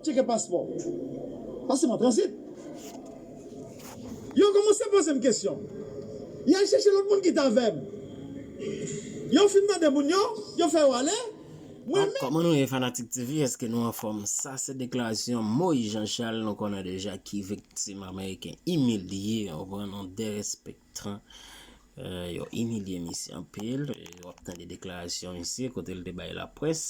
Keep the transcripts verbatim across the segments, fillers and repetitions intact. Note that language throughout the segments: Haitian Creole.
Tcheke paspò. Pase m an tranzit. Yo kòmanse poze m kesyon. Y al chèche lòt moun ki t avè m. Yo fin tande moun yo, yo fè yo ale. Mwen menm. Kòman nou ye, fanatik T V? Èske nou anfòm? Sa se deklarasyon Moïse Jean Charles, nou konnen deja, ki viktim ameriken imilye, ou pran non derespektan. Yo imilye misye anpil. W ap tande deklarasyon misye kote l te bay laprès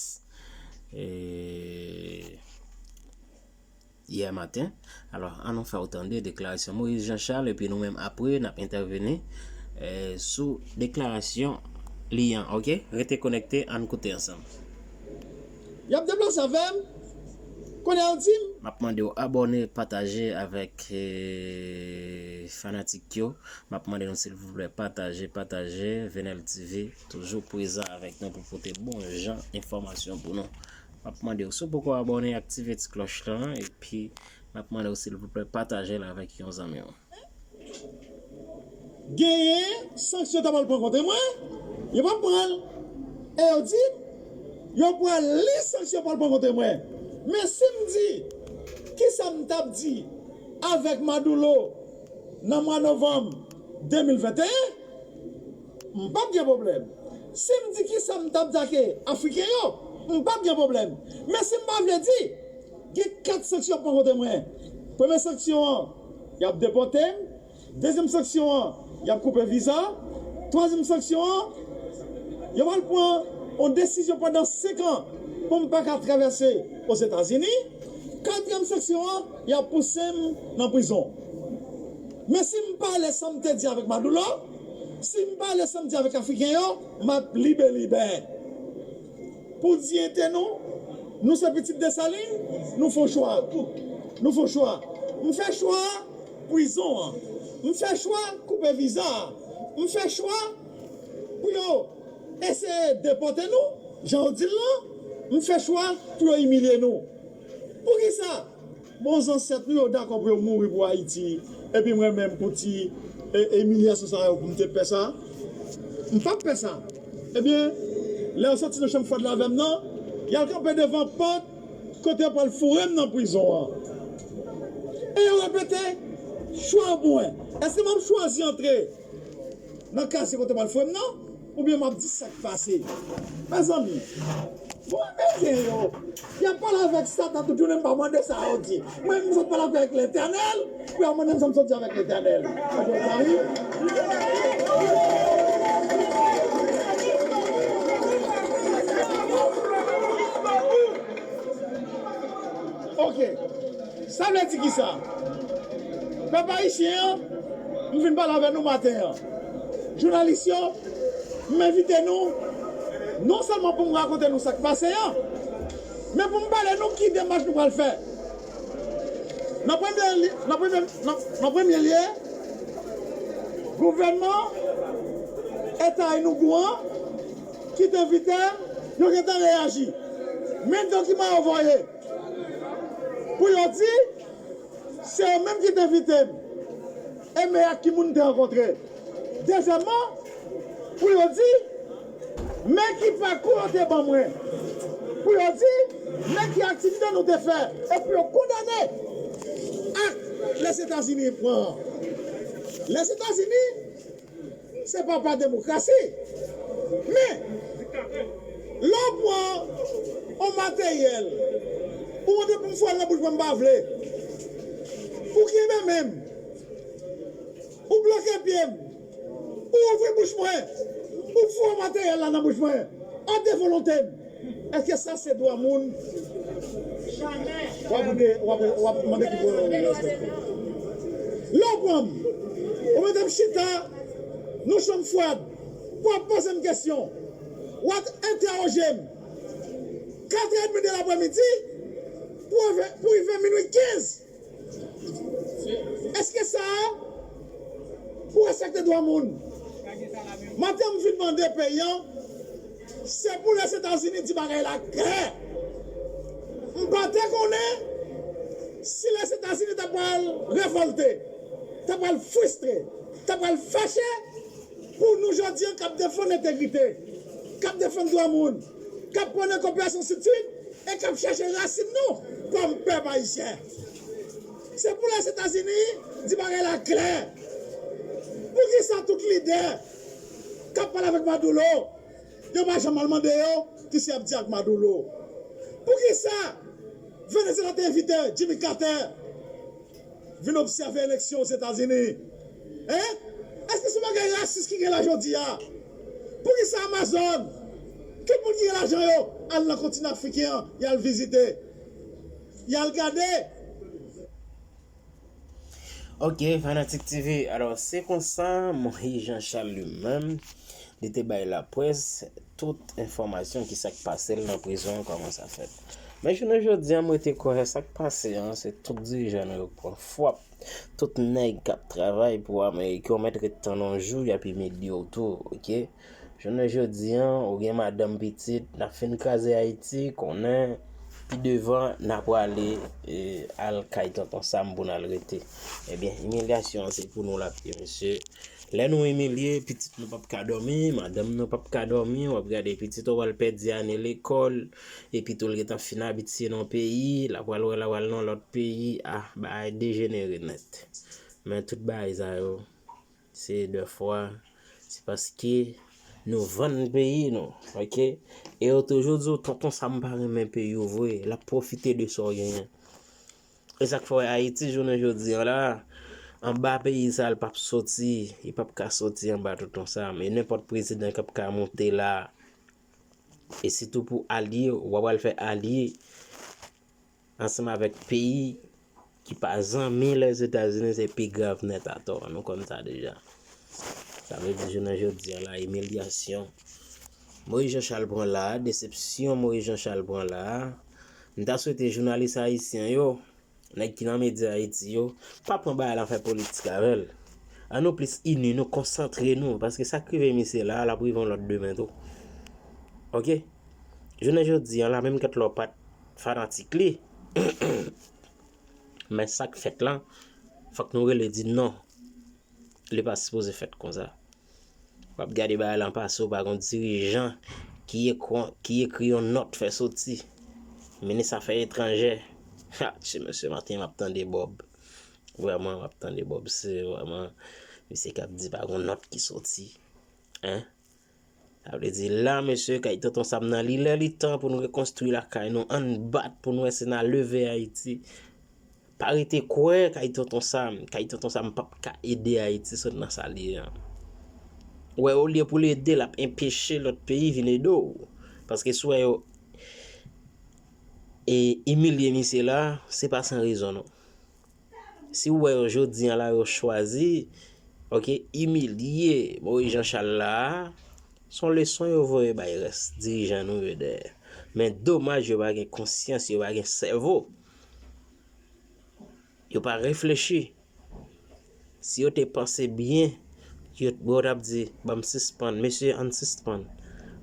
yè maten. Alò, ann nou fè w tande deklarasyon Moïse Jean Charles, epi nou menm apre, n ap entèveni sou deklarasyon li an, oke? Rete konekte, ann koute ansanm. Y ap deplase avè m. Kounye a yo di m. M ap mande w abòne, pataje avèk fanatik yo. M ap mande nou silvouplè pataje, pataje. Venel T V toujou prezan avèk nou pou pote bon jan enfòmasyon pou nou. M ap mande w, si w poko abòne, aktive ti klòch lan, epi m ap mande w silvouplè pataje l avèk yon zanmi w. Genyen sanksyon ta pral pran kont mwen, yo p ap pran l. E yo di m, yo pral li sanksyon pral pran kont mwen. Men si m di, kisa m t ap di avèk Maduro nan mwa novanm de mil venteyen, m p ap gen pwoblèm. Si m di kisa m t ap di ak Afriken yo, m p ap gen pwoblèm. Men si m pa vle di, gen kat sanksyon pran kont mwen. Premye sanksyon an, y ap depòte m. Dezyèm sanksyon an, y ap koupe viza. Twazyèm sanksyon an, yo pral pran yon desizyon pandan senk an pou m pa ka travèse Ozetazini. Katriyèm sanksyon an, y ap pouse m nan prizon. Men si m pale sa m te di avèk Maduro, si m pale sa m di avèk Afriken yo, m ap libe libe. Pou diyite nou, nou se pitit Desalin, nou fè chwa. Nou fè chwa. M fè chwa prizon an. M fè chwa koupe viza a. M fè chwa pou yo eseye depòte nou, jan yo di l lan. M fè chwa pou yo imilye nou. Poukisa? Bon, zansèt nou yo dakò pou yo mouri pou Ayiti, epi mwen menm pou ti e, emilyasyon sa yo pou m te pè sa? M p ap pè sa. Ebyen, lè yo soti nan chanm fwad la avè m nan, y al kanpe devan pòt kote yo pral foure m nan prizon an. E yo repete chwa pou mwen. Èske m ap chwazi antre nan kazye kote yo pral foure m nan? Oubyen m ap di sa k pase? Mezanmi, bon, ebyen yo, y ap pale avèk Satan tout jounen, m pa mande sa yo di. Mwen, m sot pale avèk Letènèl, pou y al mande m sa m sot di avèk Letènèl. Mwen di sa wi. Oke. Sa vle di kisa? Pèp ayisyen an, m vin pale avè nou maten an. Jounalis yo, m envite nou, non sèlman pou m rakonte nou sa k pase an, men pou m pale nou ki demach nou pral fè. Nan premye li-, nan premye, nan, nan premye lye, gouvènman Eta Enugu an, ki te envite m, yo gentan reyaji. Men dokiman yo voye. Pou yo di, se yo menm ki te envite m. E men ak ki moun m te rankontre. Dezyèmman, pou yo di, men ki pakou yo te ban mwen. Pou yo di, men ki aktivite nou te fè. E pou yo kondane ak Lèzetazini pran an. Lèzetazini, se papa demokrasi. Men, lè w pran yon materyèl, ou montre pou m foure l nan bouch mwen, m pa vle. Ou kenbe men m. Ou bloke pye m. Ou ouvri bouch mwen. Ou foure materyèl la nan bouch mwen. An de volonte m. Èske sa se dwa moun? W ap mande, w ap, w ap mande ki dwa moun yo respekte. Lè w pran m, ou mete m chita nan chanm fwad, w ap poze m kesyon, w ap entèwoje m. Katrè edmi de lapremidi, pou rive, pou rive minui kenz. Èske sa a pou respekte dwa moun? Maten m vin mande peyi an, se pou Lèzetazini di bagay la klè. M pa te konnen si Lèzetazini ta pral revòlte, ta pral fristre, ta pral fache pou nou jodi an k ap defann entegrite, k ap defann dwa moun, k ap pwone koperasyon Sid-Sid, e k ap chèche rasin nou kòm pèp ayisyen. Se pou Lèzetazini di bagay la klè. Poukisa tout lidè k ap pale avèk Maduro, yo pa janm al mande yo kisa y ap di ak Maduro? Poukisa Venezuela te envite Jimmy Carter vin obsève eleksyon Ozetazini? Hein? Èske se yon bagay rasis ki gen la jodi a? Poukisa Amazon, tout moun ki gen lajan yo, al nan kontinan afriken an, y al vizite, y al gade? Ok, Fanatik T V, alò se konsa Moïse Jean Charles li menm, li te bay laprès tout enfòmasyon ki sa k pase l nan prizon an, kòman sa fèt. Men jounen jodi a, mwen te kwè sa k pase an, se tout dirijan nou yo k pran fwap. Tout nèg k ap travay pou Amerik yo mèt ret tann yon jou y ap imilye w tou, ok? Jounen jodi a, ou gen madanm, pitit, n ap fin kraze Ayiti, konnen pi devan n a prale e, al kay Tonton Sam pou n al rete. Ebyen, imilyasyon an se pou nou l ap ye, mesye. Lè nou imilye, pitit nou p ap ka dòmi, madanm nou p ap ka dòmi, w ap gade pitit ou pral pèdi ane lekòl, epi tou l gentan fin abitye nan yon peyi, l ap pral wè l ap pral nan lòt peyi, ah, bagay dejenere nèt. Men tout bagay sa yo, se dèfwa, se paske nou vann peyi nou, ok? E yo toujou di w, Tonton Sam pa renmen peyi w vre, l ap pwofite de sa w genyen. E sa k fè w wè Ayiti jounen jodi an la, anba peyi sa l p ap soti, li p ap ka soti anba Tonton Sam. E nenpòt prezidan k ap ka monte la, e sitou pou alye, w ap al fè alye ansanm avèk peyi ki pa zanmi Lèzetazini, se pi grav nèt atò. Nou konn sa deja. Sa vle di jounen jodi an la, imilyasyon Moïse Jean Charles pran la, desepsyon Moïse Jean Charles pran la, m ta swete jounalis ayisyen yo, nèg ki nan medya Ayiti yo, pa pran bagay la fè politik avè l. An nou plis ini, nou konsantre nou, paske sa k rive misye la, l ap rive yon lòt demen tou. Ok? Jounen jodi an la, menm kèt lè w pa t fanatik li, men sa k fèt lan, fòk nou rele di non. Li pa sipoze fèt konsa. W ap gade bagay lan pase, w pa gon dirijan ki ekri, ki ekri yon nòt fè soti. Minis afè etranjè. Ha, ti mesye, maten m ap tande Bòb. Vrèman, m ap tande Bòb, se vrèman misye k ap di pa gon nòt ki soti. Hein? Sa vle di la, mesye, kay Tonton Sam nan, li lè li tan pou nou rekonstwi lakay nou. Ann bat pou nou wè si n a leve Ayiti. Pa rete kwè kay Tonton Sam. Kay Tonton Sam p ap ka ede Ayiti sot nan sa l ye an. Ou wè, olye pou l ede, l ap enpeche lòt peyi vin ede w. Paske si w wè yo e, imilye misye la, se pa san rezon non. Si w wè yo jodi an la, yo chwazi, ok, imilye Moïse Jean Charles la a, se yon leson yo voye bay rès dirijan nou yo dèyè. Men domaj yo pa gen konsyans, yo pa gen sèvo. Yo pa reflechi. Si yo te panse byen, yo, yo t ap di, ban m sispann. Mesye, ann sispann.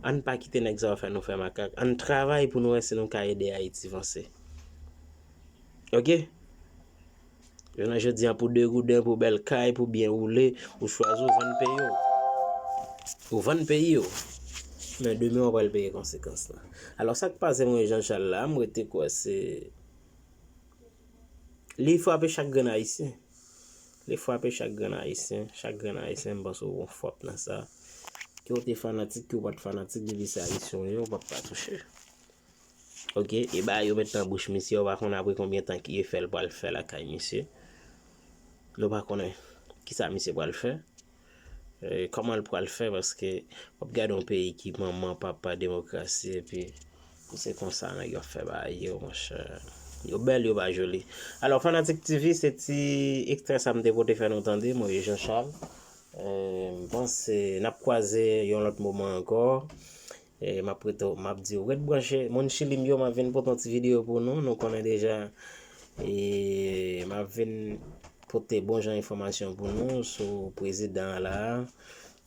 Ann pa kite nèg sa yo fè nou fè makak. Ann travay pou nou wè si nou ka ede Ayiti vanse. Ok? Jounen jodi an, pou de gouden, pou bèl kay, pou byen woule, ou chwazi ou vann peyi w. Ou vann peyi w. Men demen w pral peye konsekans lan. Alò, sa k pase Moïse Jean Charles la, m rete kwè se li frape chak grenn Ayisyen. Li frape chak grenn Ayisyen. Chak grenn Ayisyen, m panse w gon fwap nan sa. Ke w te fanatik, ke w pa t fanatik, depi se Ayisyen w ye, w p ap ka touche. Ok, e bagay yo met nan bouch misye, w pa konn apre konbyen tan ki e fè l pral fè lakay misye. Nou pa konnen kisa misye pral fè. E, kòman l pral fè, paske w ap gade yon peyi ki manman, papa demokrasi, epi se konsa nèg yo ap fè bagay yo, monchè. Yo bèl, yo pa joli. Alò, Fanatik T V, se ti ekstrè sa m te pote fè nou tande, Moïse Jean Charles. E, m panse n ap kwaze yon lòt moman ankò. E, m ap rete, m ap di w, ret branche. Moun Chili m yo, m ap vin pote yon ti videyo pou nou. Nou konnen deja. E, m ap vin pote bon jan enfòmasyon pou nou sou prezidan an la.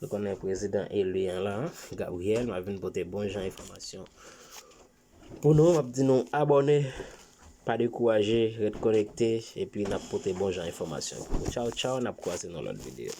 Nou konnen prezidan eli an la, Gabriel, m ap vin pote bon jan enfòmasyon pou nou. M ap di nou abòne, pa dekouraje, ret konekte, epi n ap pote bon jan enfòmasyon pou nou. Tchaw, tchaw, n ap kwaze nan lòt videyo.